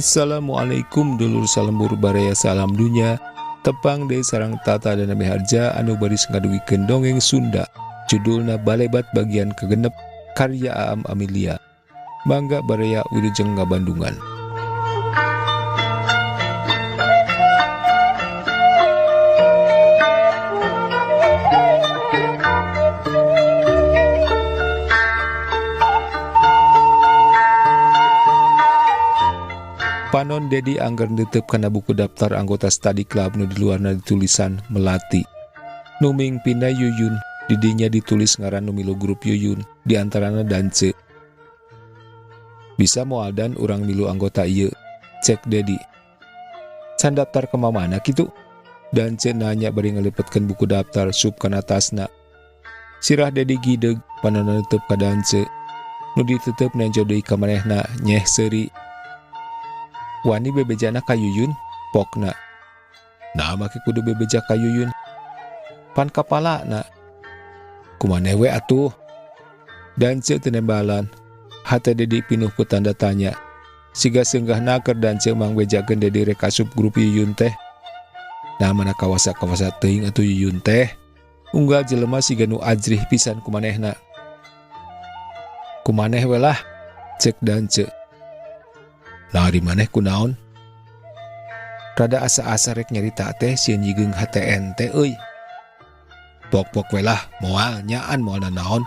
Assalamualaikum dulur salembur baraya salam dunya tepang deui sareng Tata dan Nabi Harja anu baris ngadugikeun dongeng Sunda judulna Balebat bagian kegenep karya Aam Amilia. Mangga baraya wilujeng ngabandungan. Panon Dedi angger netep kana buku daftar anggota study club nu di luarna ditulisan Melati. Nu mingpinna Yuyun, didinya ditulis ngaran nu milu grup Yuyun, diantarana Dance. Bisa moal dan urang milu anggota ieu, cek Dedi. Can daftar ke mamana kitu? Dance nanya bari ngalipetkeun buku daftar sup kana tasna. Sirah Dedi gideg, panonna netep ka Dance. Nu ditetep nenjo deui ka manehna nyeh seuri. Wani bebejana ka Yuyun, pokna. Nah make kudu bebeja ka Yuyun. Pan kapalana. Kumaneh we atuh? Dance teu nembalan. Hate Dedi pinuh ku tanda tanya. Siga seunggahna keur Dance mangbejakeun Dedi rek asup grup Yuyun teh. Nah mana kawasa-kawasa teuing atuh Yuyun teh. Unggal jelema siga nu ajrih pisan kumanehna. Kumaneh we lah, cek Dance. Lari maneh kunaon? Rada asa-asa rek nyarita teh sieun nyigeung hate ente euy. Pok-pok we lah, moal nyaan moal nanaon.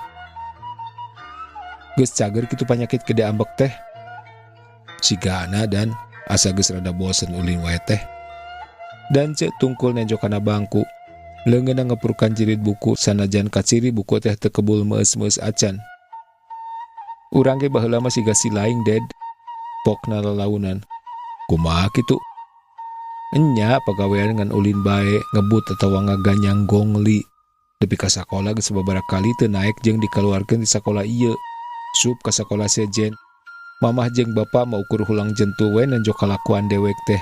Geus cager kitu panyakit gede ambek teh. Sigana dan asa geus rada bosen ulin wae teh. Dan cek tungkul nenjo kana bangku. Leungeunna ngepurkan jirid buku sanajan kaciri buku teh teu kebul meus-meus acan. Urang ge baheula mah siga si laing ded. Pokna lalaunan. Kumaha kitu? Enya pagawean ngan ulin bae ngebut atawa ngaganyang gongli. Nepi ka sakola geus sababaraha kali teu naek jeung dikaluarkeun di sakola ieu. Sup ka sakola sejen. Mamah jeung bapa mah ukur hulang jentul we nenjo kalakuan dewek teh.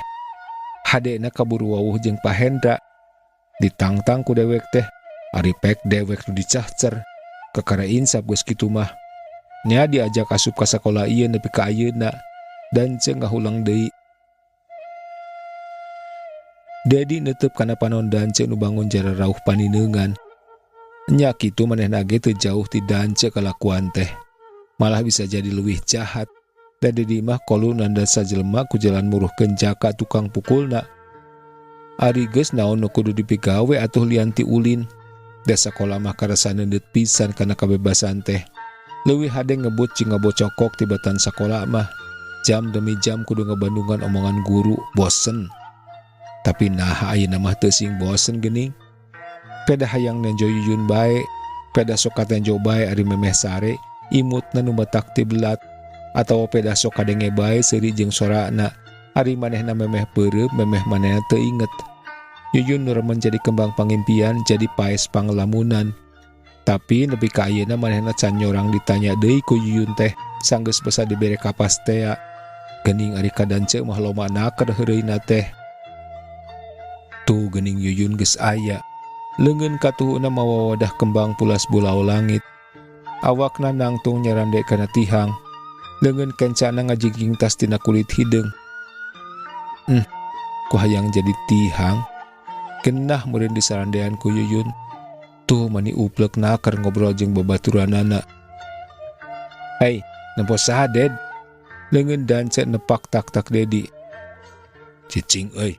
Hadena kaburu wawuh jeung Pak Hendra. Ditangtang ku dewek teh. Ari pek dewek nu dicahcer. Kakara insap geus kitu mah. Nya diajak asup ka sakola ieu nepi ka ayeuna. Dan ceu ngahulang deui. Dedi netep kana panon Dance nu bangun jara rauh panineungan. Nya kitu manehna ge teu jauh ti Dance kalakuan teh. Malah bisa jadi leuwih jahat. Da Dedi mah kolu nanda sajelema ku jalan muruhkeun jaka tukang pukulna. Ari geus naon nu kudu dipigawe atuh lian ti ulin. Da sakola mah karasa neundeut pisan kana kabebasan teh. Leuwih hade ngebut jeung ngabocokok tibatan sakola mah. Jam demi jam kudu ngebandungan omongan guru, bosen. Tapi naha ayeuna mah teu sing bosen geuning. Peda hayang nenjo Yuyun bae, peda sok katenjo bae ari memeh sare, imutna nu matak tibelat. Atawa peda sok kadenge bae seuri jeung sorana, ari manehna memeh peureup, memeh manehna teu inget. Yuyun nu remen jadi kembang pangimpian, jadi paes panglamunan. Tapi nepi ka ayeuna manehna can nyorang ditanya deui ku Yuyun teh, sanggeus basa dibere kapas tea. Geuning ari ka Dance mah loma naker heureuyna teh. Tuh geuning Yuyun geus aya. Leungeun katuhuna mawa wadah kembang pulas bulau langit. Awakna nangtung nyarande kana tihang. Leungeun kencana ngajingking tas tina kulit hideung. Ku hayang jadi tihang. Genah meureun disarandean ku Yuyun. Tuh mani uplek naker ngobrol jeung babaturanana. Hei, nempo saha Ded? Leungeun Dance nepak tak-tak Dedi. Cicing euy.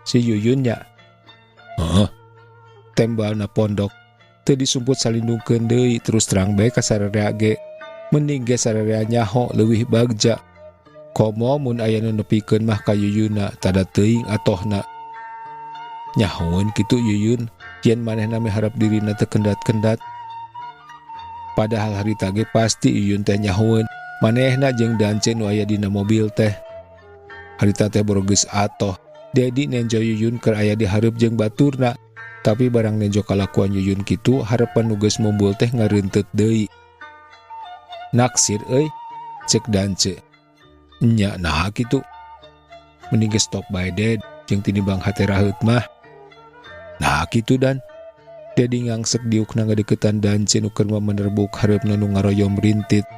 Si Yuyun nya. Heeh. Tembalna pondok. Teu disumput salindungkeun deui terus terang bae ka sararea ge. Mending ge sararea nyaho leuwih bagja. Komo mun aya nu nepikeun mah ka Yuyunna tada teuing atohna. Nyahoeun kitu Yuyun, yen manehna miharep dirina teu kendat-kendat. Padahal harita ge pasti Yuyun teh nyahoeun manehna jeung Dance nu aya dina mobil teh. Harita teh boro geus atoh. Dedi nenjo Yuyun keur aya di hareup jeung baturna. Tapi barang nenjo kalakuan Yuyun kitu harepan nu geus mumbul teh ngareunteut deui. Naksir euy, cek Dance. Nya naha kitu? Mending geus stop bae Ded, jeung tinimbang hate raheut mah. Nah kitu dan. Dedi ngangsek diukna ngadeukeutan Dance nu keur menerbuk hareupna nu ngaroyom rintit.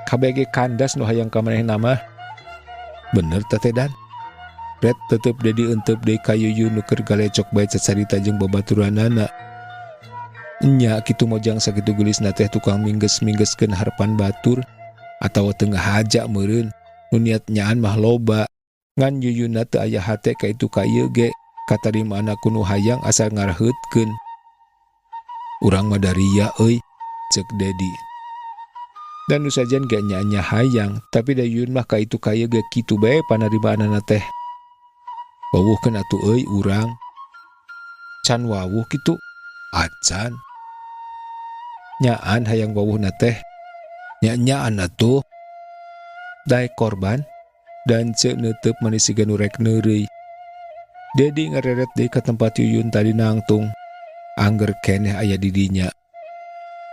KBG kandas nu hayang ka manehna mah. Bener teh teh Dan? Red tetep Dedi entep deui ka Yuyun nu keur galecok bae cacarita jeung babaturanana. Nya kitu Mojang sakitu geulisna teh tukang mingges-minggeskeun harepan batur atawa teu ngahaja meureun nu niat nyaan mah loba. Ngan Yuyunna teu aya hate ka itu ka ieu ge katarimaanna ku nu hayang asal ngaraheutkeun. Urang mah daria euy, ceuk Dedi. Dan nu sajen ge nya-nya hayang, tapi da Yuyun mah ka itu ka ieu ge kitu bae panarimaanana teh. Wawuhkeun atuh euy urang. Can wawuh kitu? Acan. Nyaan hayang wawuhna teh. Nya-nyaan atuh. Daek korban dan ceuk neuteup manis siga nu rek neureuy. Dedi ngareret deui ka tempat Yuyun tadi nangtung. Angger keneh aya di dinya.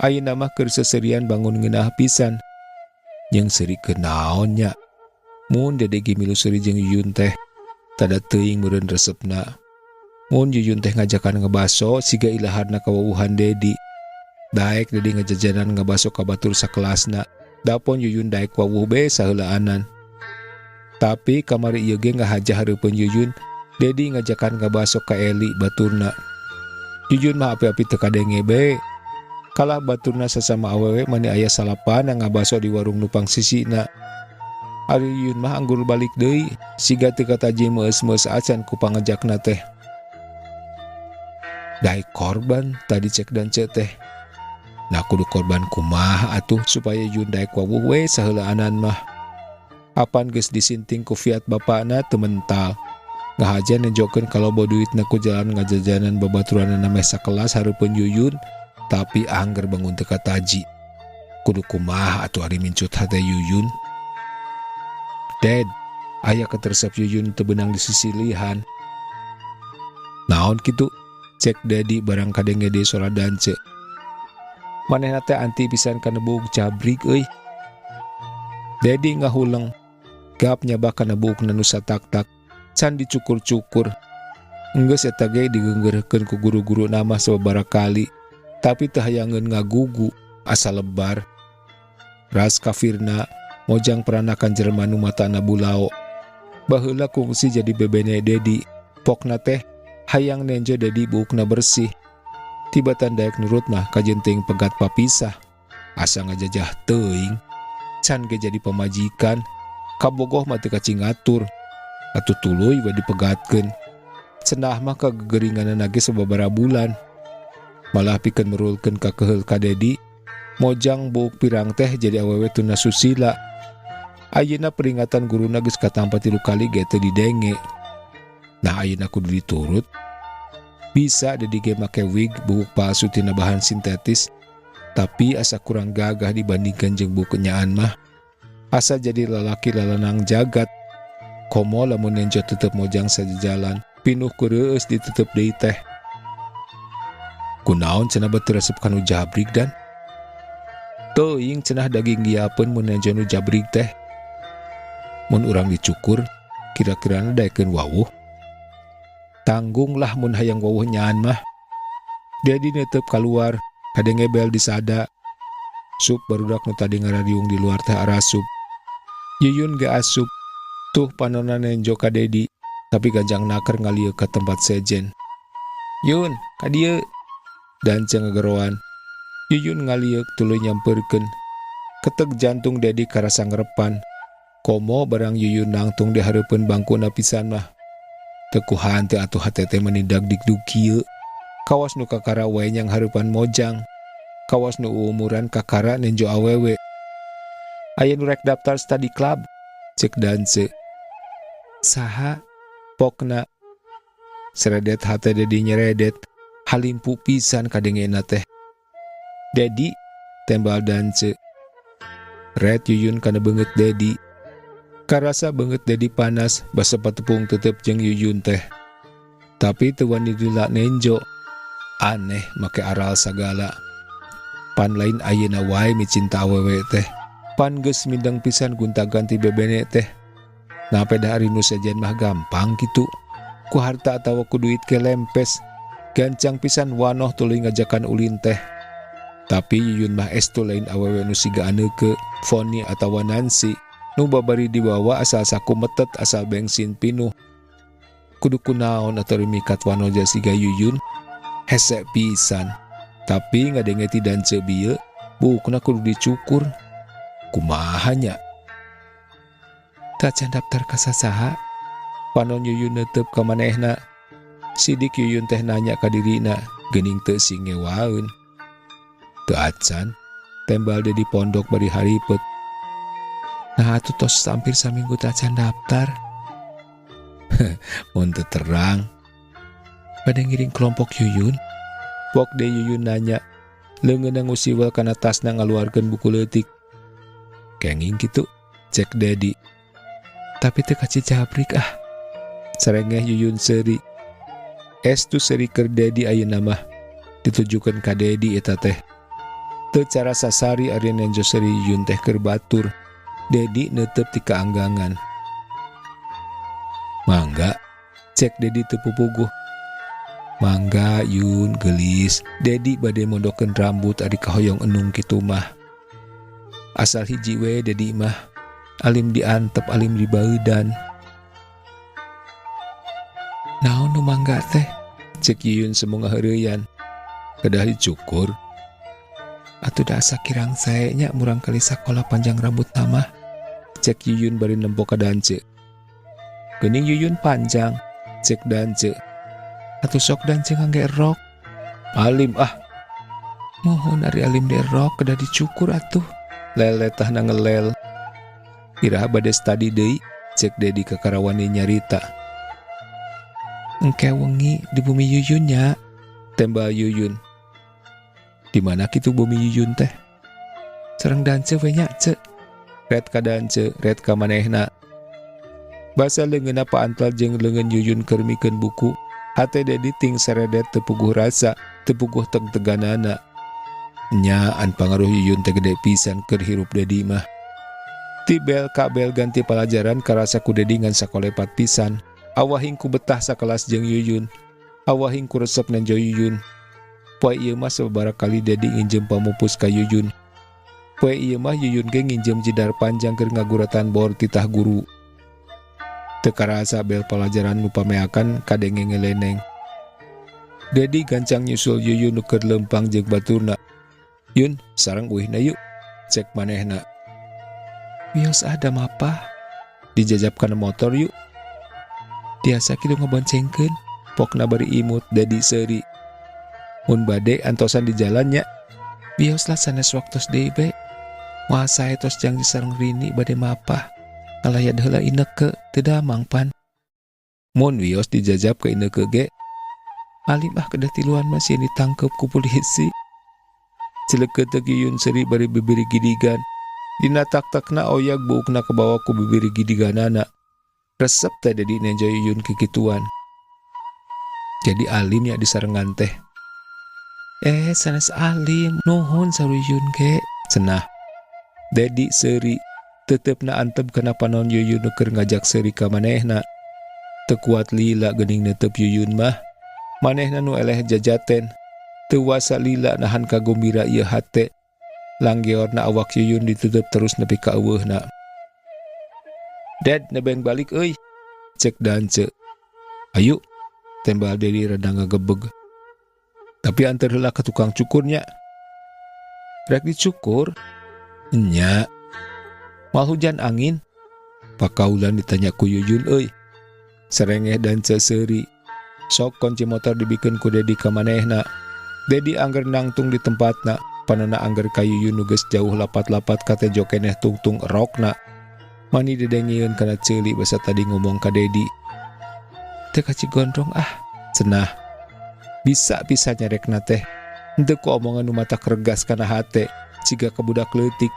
Ayeuna mah keur seserian bangun ngeunah pisan. Jeung seuri keur naon nya? Mun Dedi ge milu seuri jeung Yuyun teh. Tada teuing meureun resepna. Mun Yuyun teh ngajakan ngebaso siga ilaharna kawawuhan Dedi. Daek Dedi ngajajanan ngabaso ka batur sakelasna. Dapon Yuyun daek wawuh be saheulaanan. Tapi kamari ieu ge ngahaja hareupeun Yuyun, Dedi ngajakan ngabaso ka Eli baturna. Yuyun mah api-api teu kadenge be. Kalah baturna sasama awewe mani aya salapan ngabaso di warung nupang sisina. Ari Yuyun mah anggur balik deui, siga teu kataji meus-meus acan ku pangajakna teh. Daek korban tadi cek dan cek teh. Nah kudu korban kumaha atuh supaya Yuyun daek wawuh we saheulaanan mah. Apan geus disinting ku fiat bapana teu mental. Ngahaja nenjokeun kaloba duitna ku jalan ngajajanan babaturanana meh sakelas hareupeun Yuyun, tapi angger bangun teu kataji. Kudu kumaha atuh ari mincut hate Yuyun. Ded, aya ketersep Yuyun teu beunang disisilihan. Naon kitu? Cek Dedi barang kadenge deui sora dance. Manehna teh anti pisan kana buuk jabrig euy. Dedi ngahuleng. Gap nyabak kana buukna nu satak-tak. Can dicukur-cukur. Enggeus eta ge digeunggeurkeun ku guru-guru nama sababaraha kali, tapi teu hayangeun ngagugu asa lebar. Ras kafirna Mojang peranakan Jerman nu matana bulao. Baheula kungsi jadi bebene Dedi. Pokna teh hayang nenjo Dedi buukna bersih. Tibatan daek nurut mah kajenting pegat papisah. Asa ngajajah teuing. Can ge jadi pamajikan. Kabogoh mah teu kacingatur. Atuh tuluy we dipegatkeun. Cenah mah kagegeringanana ge sababaraha bulan. Malah pikeun merulkeun kakeheul ka Dedi, Mojang buuk pirang teh jadi awewe tuna susila. Ayeuna peringatan guruna geus katampa 3 kali ge teu didenge. Nah ayeuna kudu diturut. Bisa Dedi ge make wig buuk palsu tina bahan sintetis, tapi asa kurang gagah dibandingkan jeung buuk kenyaan mah. Asa jadi lalaki lalanang jagat. Komo lamun nenjo tetep Mojang sajajalan, pinuh ku reueus ditutup deui teh. Kunaon cenah beuti resep kanu jabrig dan? Teuing cenah daging giapeun mun nenjo nu jabrig teh. Mun urang dicukur, kira-kirana daekeun wawuh. Tanggunglah mun hayang wawuh nyaan mah. Dedi netep kaluar, kadenge bel disada. Sup barudak nu tadi ngaradiung di luar teh arasup. Yuyun ge asup. Tuh panona nenjo ka Dedi, tapi ganjang naker ngalieu ka tempat sejen. Yun, ka dieu. Dan ngegeroan. Yuyun ngalieuk tuluy nyampeurkeun. Keteg jantung Dedi karasa ngerepan. Komo barang Yuyun nangtung di hareupeun bangkuna pisan mah. Teu kuhan teu atuh hate teh meni dagdikduk kieu. Kawas nu kakara wae nyang hareupan Mojang. Kawas nu umuran kakara nenjo awewe. Aya nu rek daftar study club, cek dance. Saha? Pokna. Seredet hate Dedi nyeredet. Halimpu pisan kadengena teh. Dedi tembal dance. Red Yuyun kana beungeut Dedi. Karasa beungeut Dedi panas basa patepung tetep jeung Yuyun teh. Tapi teu wani lila nenjo. Aneh make aral sagala. Pan lain ayeuna wae micinta awewe teh. Pan geus mindeng pisan gonta-ganti bebene teh. Nah peda ari nu sejen mah gampang kitu. Ku harta atawa ku duit ke lempes. Gancang pisan wanoh tuluy ngajakan ulin teh. Tapi Yuyun mah estu lain awewe nu siga Aneke, Foni atawa Nancy. Nu babari dibawa asal saku metet asal bensin pinuh. Kudu kunaon atau mikat wanoja siga Yuyun hese pisan. Tapi ngadenge ti dance bieu buukna kudu dicukur. Kumaha nya? Tacan daftar ka sasaha? Panon Yuyun neuteup ka manehna. Sidik Yuyun teh nanya ka dirina, geuning teu sing ngewaeun. Teu acan, tembal Dedi pondok bari haripet. Nah atuh tos hampir saminggu tacan daftar. Mun teu terang. Bade ngiring kelompok Yuyun? Pok de Yuyun nanya. Leungeunna ngusiwel kana tasna ngaluarkeun buku leutik. Kenging kitu, cek Dedi. Tapi teu ka Cijabrik ah. Sarengeh Yuyun seuri. Estu seuri keur Dedi ayeuna mah. Ditujukeun ka Dedi eta teh. Teu cara sasari ari nenjo seuri Yuyun teh keur batur. Dedi neuteup ti kaanggangan. Mangga, cek Dedi teu pupuguh. Mangga Yun geulis. Dedi bade mondokeun rambut ari kahoyong enung kitu mah. Asal hiji we Dedi mah. Alim diantep alim dibaeudan. Naon nu mangga teh? Cek Yuyun semu ngaheureuyan. Kedah dicukur. Atuh da asa kirang sae nya murang kali sakola panjang rambut mah. Cek Yuyun bari nempo ka Dance. Geuning Yuyun panjang, cek Dance. Atuh sok Dance ngangge rok. Alim ah. Mohon ari alim de rok kedah dicukur atuh. Leletahna ngelel. Iraha bade study deui, cek Dedi kakarawani nyarita. Engke wengi di bumi Yuyun nya, tembal Yuyun. Di mana kitu bumi Yuyun teh? Sareng Dance we nya, ce. Ret ka Dance, ret ka manehna. Basa leungeunna paantel jeung leungeun Yuyun keur mikeun buku, hate Dedi ting seredet teu puguh rasa, teu puguh teg-teganana. Nya an pangaruh Yuyun teh gede pisan keur hirup Dedi mah. Ti bel ka bel ganti palajaran karasa ku Dedi ngan sakolepat pisan. Awahing ku betah sakelas jeung Yuyun. Awahing ku resep nenjo Yuyun. Poe ieu mah sababaraha kali Dedi nginjem pamupus ka Yuyun. Poe ieu mah Yuyun ge nginjem jidar panjang keur ngaguratan bor titah guru. Teu karasa bel palajaran nu pameakan kadenge ngeleneng. Dedi gancang nyusul Yuyun nu keur leumpang jeung baturna. Yun, sareng uihna yuk, cek manehna. Wios ada mapah. Dijajab kana motor yuk. Tiasa kitu ngaboncengkeun, pokna bari imut Dedi seuri. Mun bade antosan di jalan nya. Wios lah sanes waktos deui be. Moal sae tos janji sareng Rini bade mapah. Ngalayad heula Ineke teu damang pan. Mun wios dijajab ka Ineke ge. Alim ah kedah tiluan mah sieun ditangkep ku polisi. Cileukeuteuh Yuyun seuri bari bibiri gidigan. Dina tak-takna oyag buukna kabawa ku bibiri gidiganana. Resep teh Dedi nenjo Yuyun kikituan. Jadi alim nya disarengan teh. Sanes alim, nuhun saur Yuyun ge, cenah. Dedi seuri, teutepna antep kana panon Yuyun nu keur ngajak seuri ka manehna. Teu kuat lila geuning neuteup Yuyun mah. Manehna nu eleh jajaten. Teu wasa lila nahan kagumbira ieu hate. Langgeorna awak Yuyun ditutup terus nepi ka eueuhna. Ded, nebeng balik euy, cek Dance. Ayu, tembal Dedi rada ngagebeg. Tapi anter heula ka tukang cukurnya. Rek dicukur? Nya. Mal hujan angin? Pakaulan ditanya ku Yuyun euy. Serengeh Dance seuri. Sok kunci motor dibikeun ku Dedi ka manehna. Dedi angger nangtung di tempatna. Panona angger ka Yuyun nu geus jauh lapat-lapat katejo keneh tungtung erokna. Mani dedengieun kana ceuli basa tadi ngomong ka Dedi. Teu ka Cigondrong ah, cenah. Bisa-bisa nyarekna teh. Henteu ku omongan nu matak regas kana hate, siga ka budak leutik.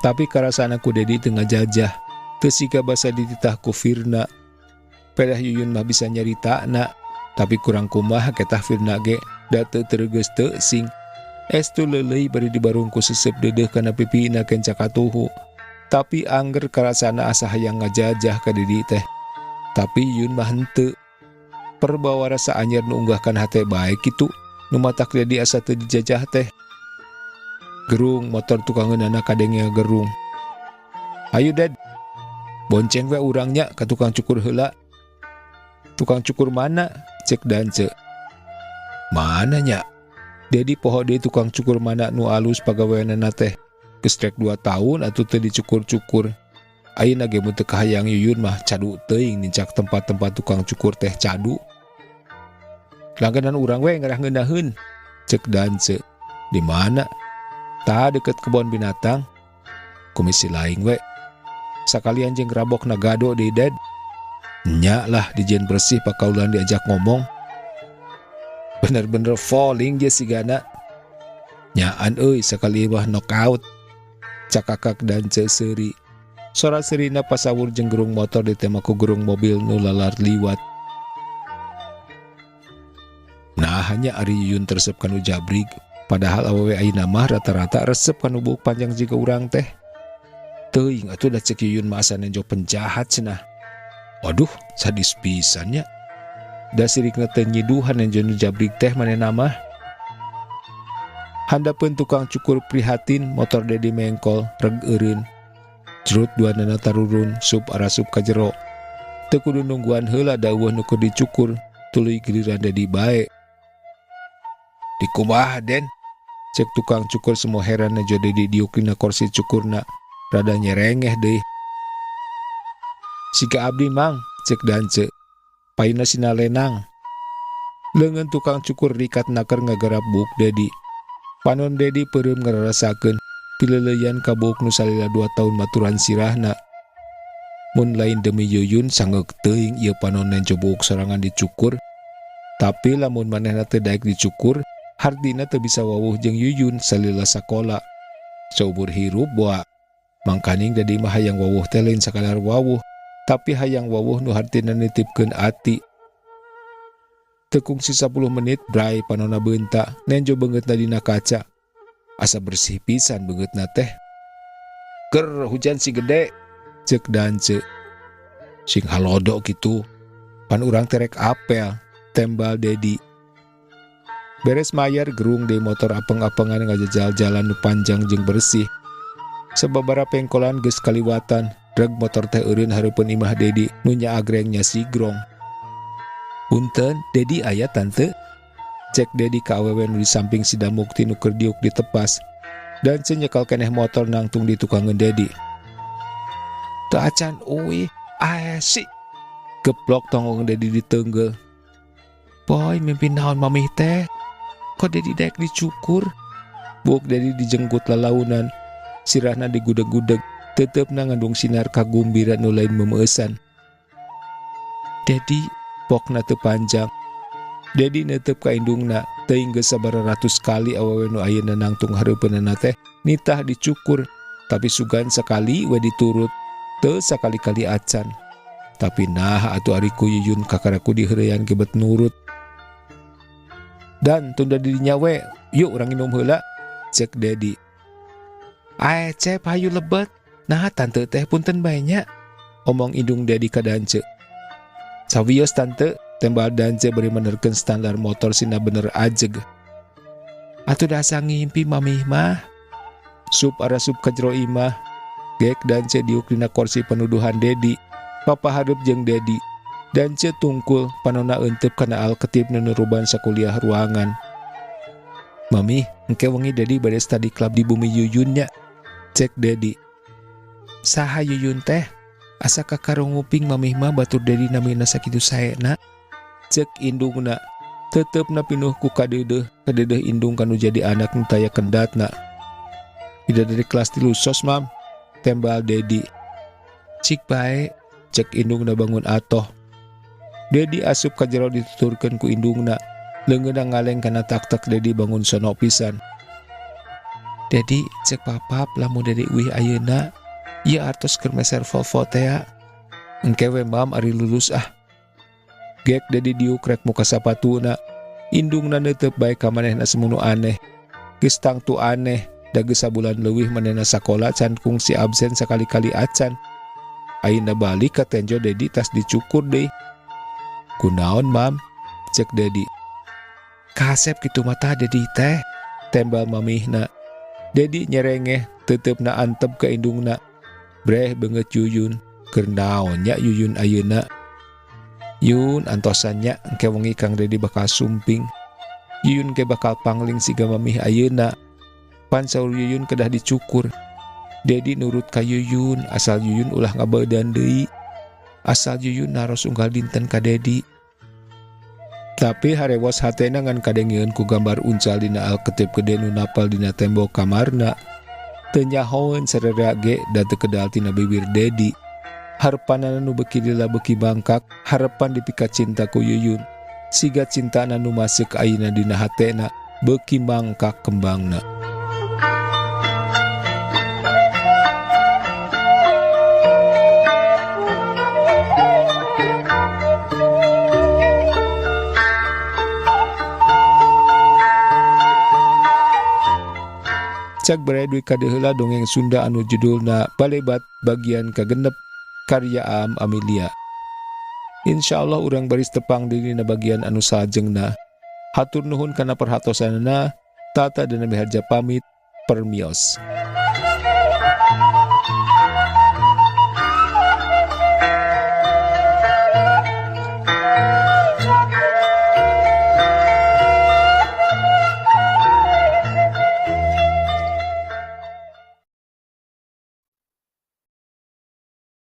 Tapi karasana ku Dedi teu ngajajah. Teu siga basa dititah ku Firna. Pedah Yuyun mah bisa nyaritana, tapi kurang kumaha ketah Firna ge da teu tereugeus teu sing. Estu leuleuy bari dibarung ku sesep deudeuh kana pipina kenca katuhu. Tapi angger karasana asa hayang ngajajah ka Dedi teh. Tapi Yuyun mah henteu. Perbawa rasa anyer nu unggah kana hate bae kitu, nu matak Dedi asa teu dijajah teh. Gerung motor tukangeunana kadenge gerung. Ayo Ded, Bonceng we urang nya ka tukang cukur heula. Tukang cukur mana? Cek Dance. Mana nya? Dedi poho deui tukang cukur mana nu alus pagaweanana teh. Geus rek 2 tahun atuh teu dicukur-cukur. Ayeuna ge mun teu kahayang Yuyun mah cadu teuing nincak tempat-tempat tukang cukur teh cadu. Langganan urang we ngarah ngeunaheun. Cek Dance. Di mana? Tah deket kebon binatang. Komisi lain we. Sakalian jeung rabok nagado deui Ded. Nya lah dijieun bersih pakaulan diajak ngomong. Bener-bener falling je sigana. Nyaan euy sakali mah knockout. Cakakak Dance seuri. Sora seurina pasawur jeung gerung motor ditema ku gerung mobil nu lalar liwat. Nah hanya ari Yuyun teresep kanu jabrig. Padahal awewe ayeuna mah rata-rata resep kanu buuk panjang jiga urang teh. Teuing atuh da cek Yuyun mah asa nenjo penjahat cenah. Waduh, sadis pisan nya. Da sirikna teh nyiduhan nenjo nu jabrig teh manehna mah. Handapeun tukang cukur prihatin motor Dedi mengkol reg eureun. Jerut dua nana tarurun sup arasup ka jero. Teu kudu nungguan heula da eueuh nu keur dicukur, tuluy giliran Dedi bae. Dikumaha Den? Cek tukang cukur semua heran nejo Dedi diuk dina kursi cukurna, rada nyerengeh deui. Siga abdi mang, cek Dance. Payuna sina lenang. Leungeun tukang cukur rikat naker ngagarap buuk Dedi. Panon Dedi peureum ngararasakeun pileuleyan ka buuk nu salila 2 tahun maturan sirahna. Mun lain demi Yuyun sangeuk teuing ieu panon nenjo buuk sorangan dicukur. Tapi lamun manehna teu daek dicukur, hartina teu bisa wawuh jeung Yuyun salila sakola. Saumur hirup boa. Mangkaning Dedi mah hayang wawuh teh lain sakadar wawuh, tapi hayang wawuh nu hartina nitipkeun ati. Teu kungsi 10 menit bray panonna beunta, nenjo beungeutna dina kaca. Asa bersih pisan beungeutna teh. Ger hujan si gede, cek Dance. Sing halodo kitu. Pan urang terek apel, tembal Dedi. Beres mayar gerung deui motor apeng-apengan ngajajal jalan nu panjang jeung bersih. Sababara pengkolan geus kaliwatan, reg motor teh eureun hareupeun imah Dedi nu nyaagrengnya sigrong. Punten, Dedi aya tante? Cek Dedi ka awewe nu di samping Sida Mukti nu keur diuk ditepas. Dan nyekal keneh motor nangtung di tukangeun Dedi. Teu acan uih, aesi. Geplok tonggong Dedi ditenggel. Boy, mimpi naon mamih teh? Kok Dedi daek dicukur? Buuk Dedi dijenggut lalaunan. Sirahna digudeg-gudeg, tetepna ngandung sinar kagumbira nu lain memeusan. Dedi pokna teu panjang. Dedi netep ka indungna, teuing geus sabaraha ratus kali awewe nu ayeuna nangtung hareupeunana teh nitah dicukur, tapi sugan sakali we diturut, teu sakali-kali acan. Tapi nah atuh ari ku Yuyun kakaraku diheureyan gebet nurut. Dan tunda dirinya we, yuk urang minum heula, cek Dedi. Ae cep hayu lebet. Nah tante teh punten bae nya, omong indung Dedi ka Dance. Sawios tante, tembal Dance bari menerkeun standar motor sina bener ajeg. Atuh dasa ngimpi mamih mah. Sup arasup ka jero imah. Gek Dance diuk dina kursi penuduhan Dedi. Papa hareup jeung Dedi. Dance tungkul panona euteup kana alketip nu nuruban sakuliah ruangan. Mami, engke wengi Dedi bade study club di bumi Yuyun nya. Cek Dedi. Saha Yuyun teh? Asa kakarunguping mamih mah batur Dedi namina sakitu saena. Cek indungna. Tetepna pinuh ku kadeudeuh, kadeudeuh indung kanu jadi anak nu taya kendatna. Tidak dari kelas 3 sos mam, tembal Dedi. Cik bae, cek indungna bangun atoh. Dedi asup ka jero dituturkeun ku indungna. Leungeunna ngaleng kana tak-tak Dedi bangun sono pisan. Dedi cek papap lamun Dedi uih ayeuna, ieu artos keur meser Volvo tea. Engke we mam ari lulus ah. Gek Dedi diuk rek muka sapatuna. Indungna neuteup bae ka manehna semunu aneh. Geus tangtu aneh, da geus sabulan leuwih manehna sakola can kungsi absen sakali-kali acan. Ayeuna balik ka tenjo Dedi tas dicukur deui. Kunaon mam? Cek Dedi. Kasep kitu mata Dedi teh, tembal mamihna. Dedi nyerengeh, tetepna antep ka indungna. Breh beungeut Yuyun. Keur naon nya Yuyun ayeuna? Yun antosan nya engke wengi Kang Dedi bakal sumping. Yuyun ge bakal pangling siga mamih ayeuna. Pan saur Yuyun kedah dicukur. Dedi nurut ka Yuyun asal Yuyun ulah ngabaeudan deui. Asal Yuyun naros unggal dinten ka Dedi. Tapi harewos hatena ngan kadengieun ku gambar uncal dina alketip gede nu napel dina tembok kamarna. Teu nyahoeun sararea ge da teu kedal tina bibir Dedi. Harepanana nu beuki lila beuki bangkak, harepan dipika cinta ku Yuyun. Siga cintana nu masuk ayeuna dina hatena, beuki mangkak kembangna. Cak bere duit kadeheula dongeng Sunda anu judulna Balebat bagian kagenep karya Aam Amelia. Insya Allah urang baris tepang dina bagian anu salajengna. Hatur nuhun kana perhatosanana. Tata Dana Miharja pamit. Permios.